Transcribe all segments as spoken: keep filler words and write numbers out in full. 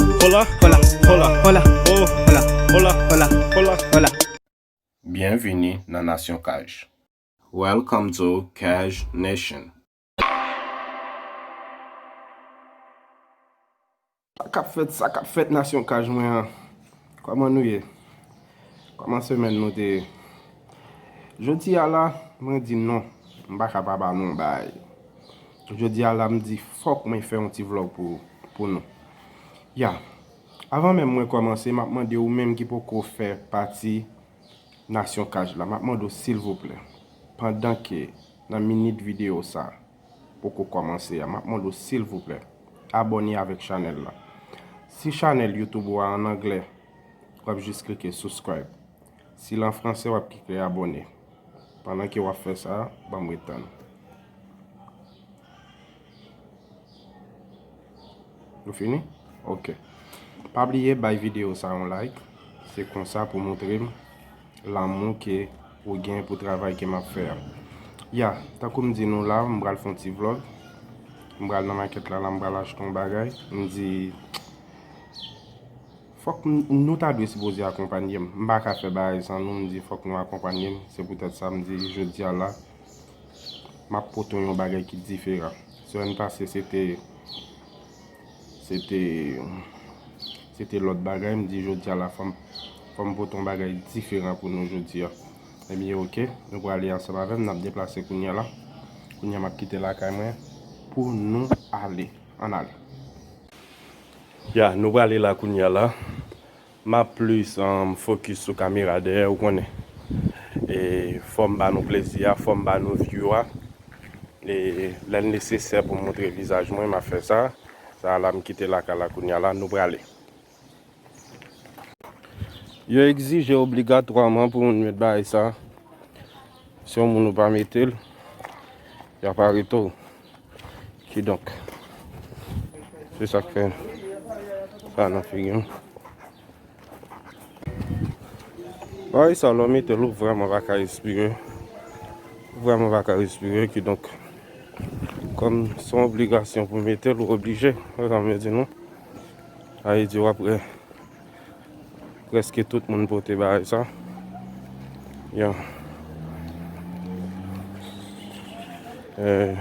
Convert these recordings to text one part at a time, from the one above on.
hola, hola, hola, hola, oh, hola, hola, hola, hola, hola. Byenvini nan Nasyon Kaj. Welcome to Kaj Nation. Sa k ap fèt, sa k ap fèt, Nasyon Kaj mwen an? Kòman nou ye? Kòman semèn nou te ye? Jodi a la, mwen di non, m pa ka pa ba nou yon bagay. Jodi a la, m di fòk mwen fè yon ti vlòg pou, pou nou. Ya, avan menm mwen kòmanse, m ap mande ou menm ki poko fè pati Nasyon Kaj la, m ap mande w silvouplè, pandan ke nan minit videyo sa poko kòmanse a, m ap mande w silvouplè, abòne avèk chanèl la. Si chanèl YouTube ou a an anglè, w ap jis klike subscribe. Si l an fransè, w ap klike abòne. Pandan ke w ap fè sa, ban m ret tann. Nou fini? Ok. Pa bliye bay videyo sa yon like. Se konsa pou montre m lanmou ke ou gen pou travay ke m ap fè a. Ya, tankou m di nou la, m pral fè yon ti vlòg. M pral nan makèt la, la m pral achte yon bagay. M di, fòk m, nou ta dwe sipoze akonpanye m. M pa ka fè bagay san nou, m di fòk nou akonpanye m. Se poutèt sa m di jodi a la, m ap pote yon bagay ki diferan. Semèn pase, se te, se te, se te lòt bagay. M di jodi a la, fò m, fò m pote yon bagay diferan pou nou jodi a. Ebyen, ok, nou prale ansanm avè m, n ap deplase kounye a la. Kounye a, m ap kite lakay mwen pou nou ale. Ann ale. Ya, nou prale la kounye a la. M ap plis, um, fokis sou kamera dèyè, ou konnen. E fò m ba nou plezi a, fò m ba nou view a. E lè l nesesè pou m montre vizaj mwen, m ap fè sa. Sa a la, m kite lakay la kounye a la, nou prale. Yo egzije obligatwaman pou moun met bagay sa. Si yon moun ou pa mete l, y ap arete w. Kidonk, se sa k fè sa nan figi m. Bagay sa, lè w mete l, ou vrèman pa ka respire. Ou vrèman pa ka respire, kidonk, kòm se yon obligasyon pou mete l, ou oblije, se sa m vle di nou. Sa vle di w ap wè prèske tout moun pote bagay sa. Ya. Eh,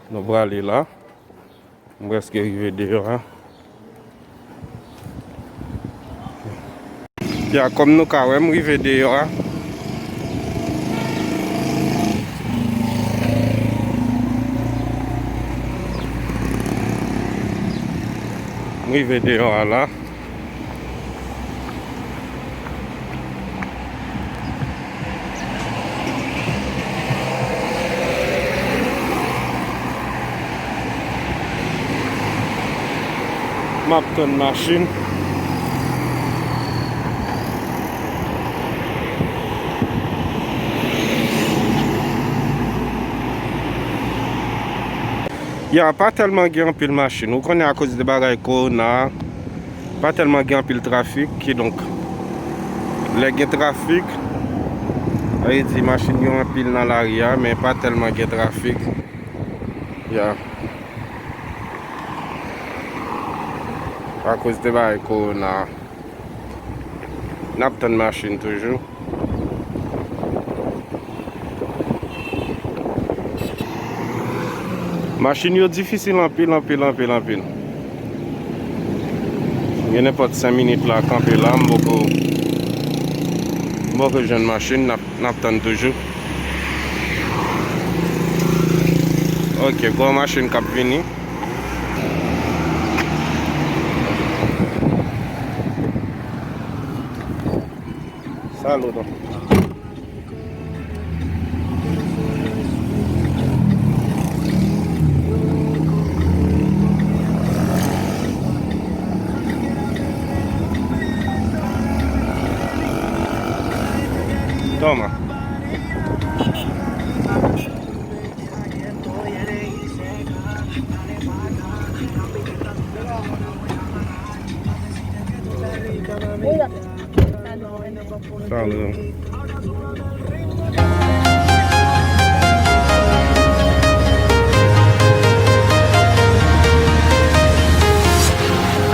nou prale la. M prèske rive deyò a. Ya, kòm nou ka wè, m rive deyò a. M rive deyò a la. M ap tann machin. Ya, pa tèlman gen anpil machin. Ou konnen, akoz de bagay kowona a, pa tèlman gen anpil trafik. Kidonk, lè gen trafik, sa vle di machin yo anpil nan lari a, men pa tèlman gen trafik. Ya. Akoz de bagay kowona a. N ap tann machin toujou. Machin yo difisil anpil, anpil, anpil, anpil. Gen nenpòt senk minit la, kanpe la, m poko, m poko jwenn machin, n ap, n ap tann toujou. Ok, gwo machin k ap vini. Salut. Toma. Talè.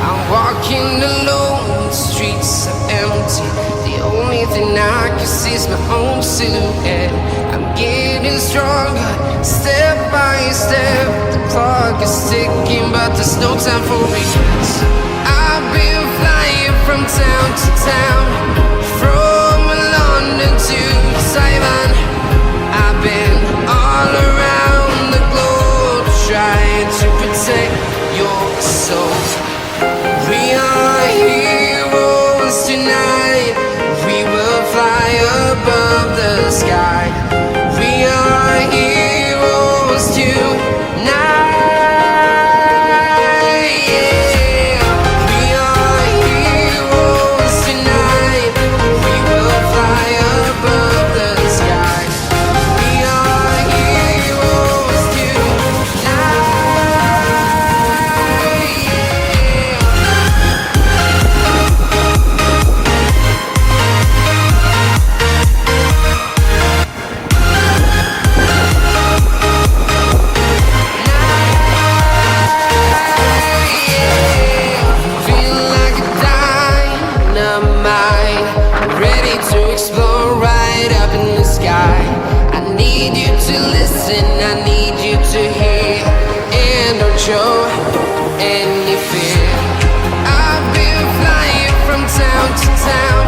I'm walking alone, the streets are empty. The only thing I can see is my own silhouette. I'm getting stronger, step by step. The clock is ticking, but there's no time for regrets. I've been flying from town to town, from London to Taiwan. I've been all around the globe trying to protect your soul. We are heroes tonight. We will fly above the sky. We are heroes tonight. Yeah. We are heroes tonight. We will fly above the sky. We are heroes tonight. Feel like a dynamite, ready to explode right up in the sky. I need you to listen, I need you to hear, and don't show any fear. I've been flying from town to town,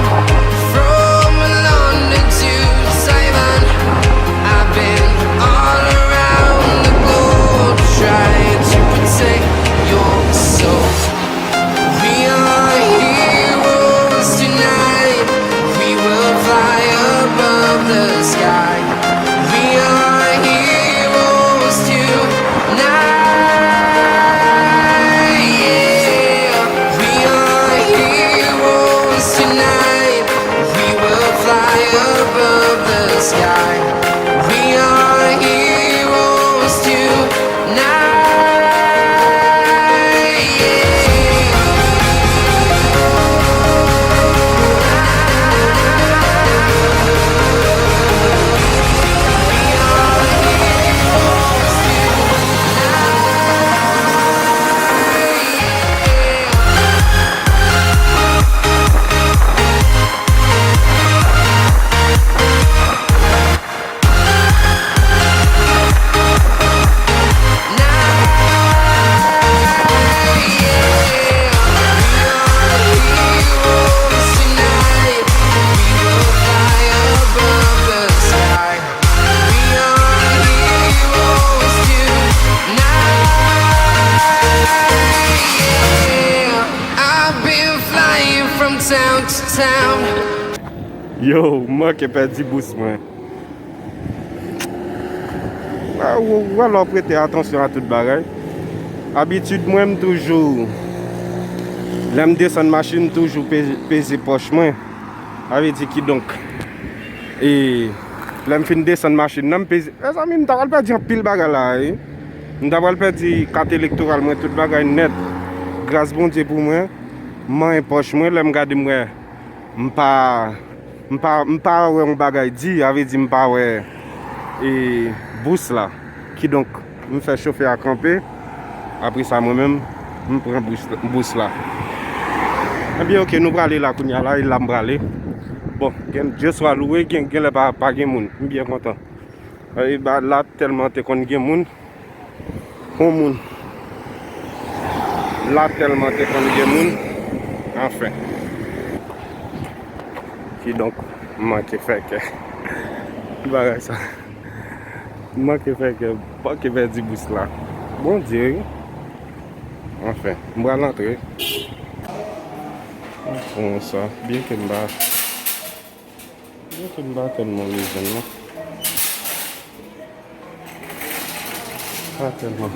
from London to Taiwan. I've been all around the globe trying to protect your soul. We are heroes tonight. We will fly above the sky. We are heroes tonight. Yeah. We are heroes tonight. We will fly above the sky. We are heroes tonight. I've been flying from town to town. Yo, m manke pèdi bous mwen. Ou wè lè w prete atansyon a tout bagay. Abitid mwen, m toujou, lè m desann machin, m toujou pe-, peze pòch mwen. Sa vle di kidonk, e, lè m fin desann machin nan, m peze. Mezanmi, m ta pral pèdi anpil bagay la, wi. M ta pral pèdi kat elektoral mwen, tout bagay nèt. Gras Bondye pou mwen, m manyen pòch mwen, lè m gade m wè, m pa, m pa, m pa wè yon bagay di, sa vle di m pa wè, e, bous la. Kidonk, m fè chofè a kanpe. Apre sa, mwen menm, m pran bous, bous la. Ebyen, oke, nou prale la kounye a la, e la m prale. Bon, gen, Dye swa louwe, gen, genlè pa, pa gen moun. M byen kontan. E, ba, la tèlman te konn gen moun. Yon moun. La tèlman te konn gen moun. Anfen. Kidonk, m manke fè kè. Bagay sa. M manke fè kè, m manke pèdi bous la. Bondye, wi. Anfen, m pral antre. Bon, sa, byen ke m pa, byen ke m pa tèlman bezwen l, non. Pa tèlman.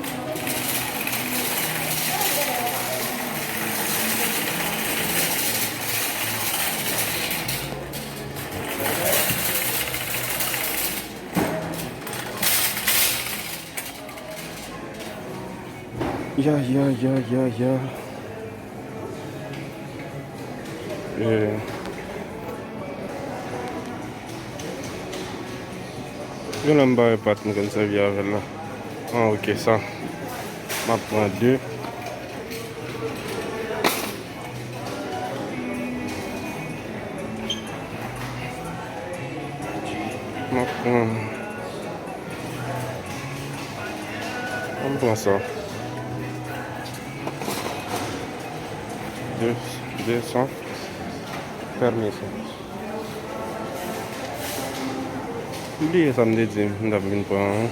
Ya, ya, ya, ya, ya. Eh, Gen lè m ba e pat m konn sèvi avè l la. Ah, ok, sa. M ap pran de. M ap pran. M pran sa. De, de san. Fèmen sa. M bliye sa m te di m t ap vin pran an.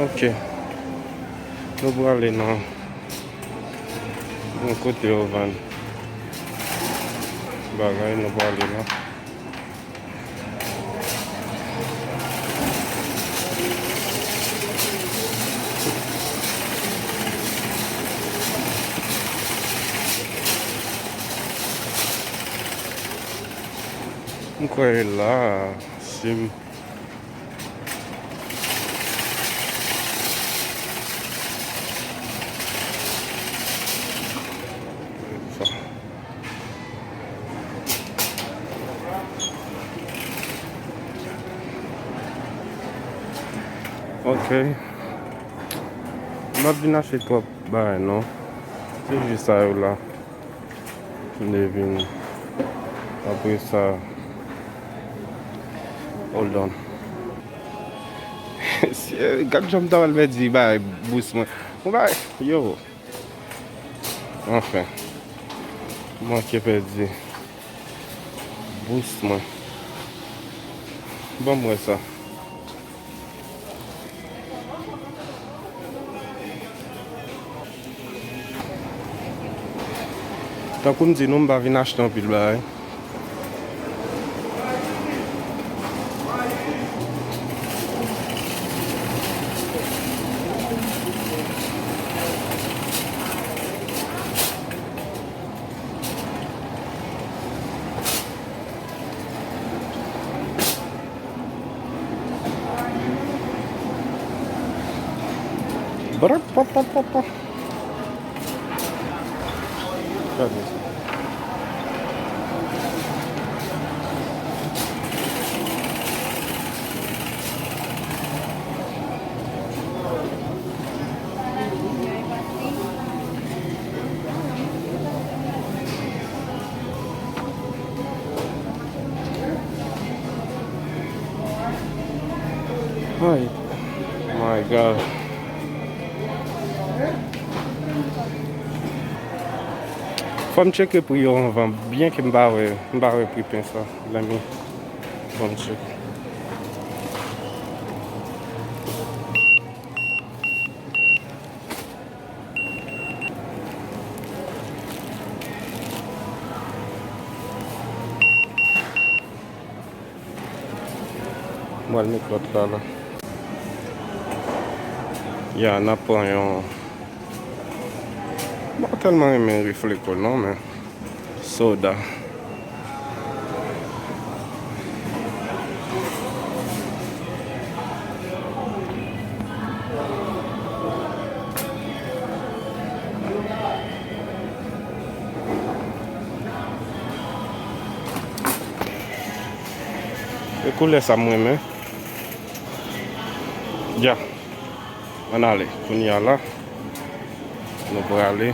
Ok. Nou prale nan yon kote yo vann bagay, nou prale la. M kwè la, si m Ok. M ap vin achte twòp bagay non. Se jis sa yo la. M te vin. Apre sa, hold on. Gad jan m ta pral pèdi bagay bous mwen. Mwen bagay, yo. Anfen. Manke pèdi bous mwen. Ban m wè sa. Tankou m di nou, m pa vin achte anpil bagay. Brap, pap, pap, pap, pap. Gade sa. Ay, my God. Fò m tcheke pri yo anvan, byen ke m pa wè, m pa wè pri pen sa, lè m, fò m tcheke. Mwen al met lòt la, la. Ya, n ap pran yon. Mwen pa tèlman renmen refleco non, men soda. E koulè sa m renmen. Ya. Ann ale. Kounye a la, nou prale.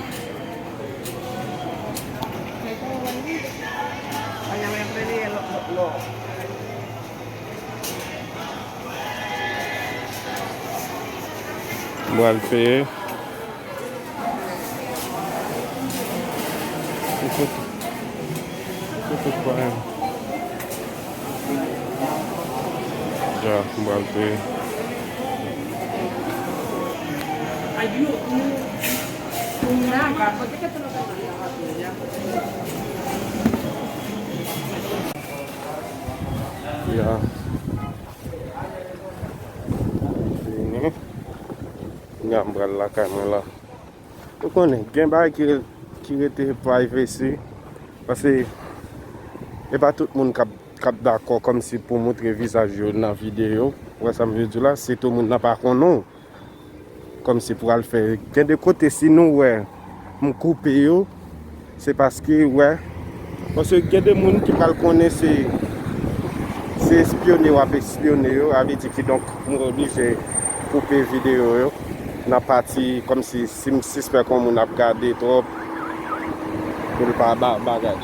M pral peye. Ou kote? Ou kote kwa m? Ya, m pral peye. Ya. Fini. Kounye a m pral lakay mwen la. Ou konnen, gen bagay ki, ki rete privacy. Paske e pa tout moun k ap, k ap dakò kòmsi pou montre vizaj yo nan videyo. Ou wè sa m vle di w la? Sitou moun nan pa konnen w. Kòmsi pou al fè. Gen de kote, si nou wè m koupe yo, se paske, wè. Paske gen de moun ki pral konnen se Se espyone w ap espyone yo, a vle di kidonk mwen oblije koupe videyo yo nan pati kòmsi si m sispèk yon moun ap gade twòp pou l pa ba bagay.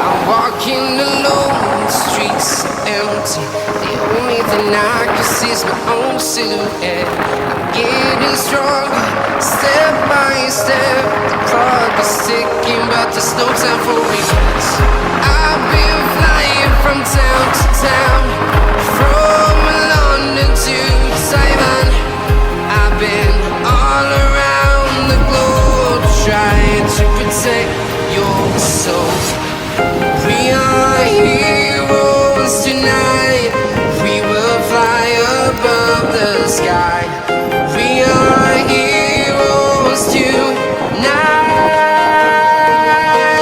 I'm walking alone, the streets are empty. The only thing I can see is my own silhouette. I'm getting stronger, step by step. The clock is ticking, but there's no time for regrets. I've been flying from town to town, from London to Taiwan. I've been all around the globe trying to protect your soul. We are heroes tonight. We will fly above the sky. We are heroes tonight. Yeah.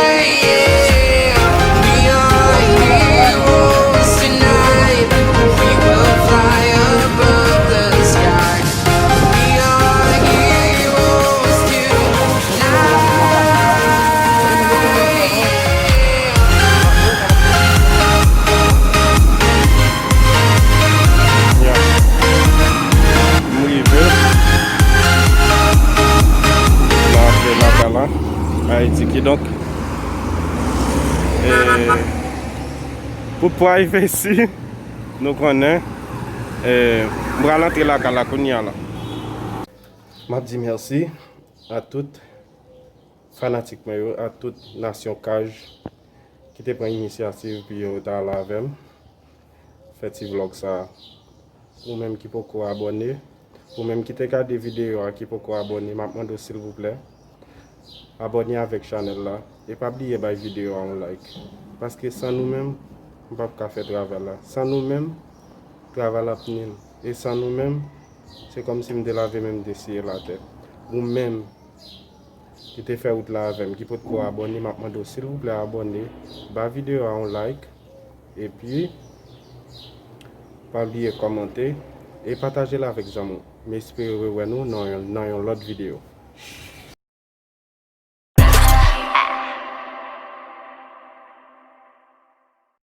We are heroes tonight. We will fly above the sky. We are heroes tonight. M rive nan antre lakay la, Ayiti, kidonk, e, pou, pou rive isi, nou konnen, e, m pral antre lakay la kounye a la. M ap di mèsi a tout fanatik mwen yo, a tout nasyon Kaj ki te pran inisyativ pou yo ta la avè m fè ti vlòg sa a. Ou menm ki poko abòne, ou menm ki te gade videyo a ki poko abòne, m ap mande w silvouplè, abòne avèk chanèl la. E pa bliye bay videyo a yon like. Paske san nou menm, m p ap ka fè travay la. San nou menm, travay la ap nil. E san nou menm, se kòmsi m te lave men m te siye latè. Ou menm ki te fè wout la avè m, ki potko abòne, m ap mande w silvouplè abòne, ba videyo a yon like, epi pa bliye kòmante e pataje l avèk zanmi w. M espere rewè nou nan yon, nan yon lòt videyo.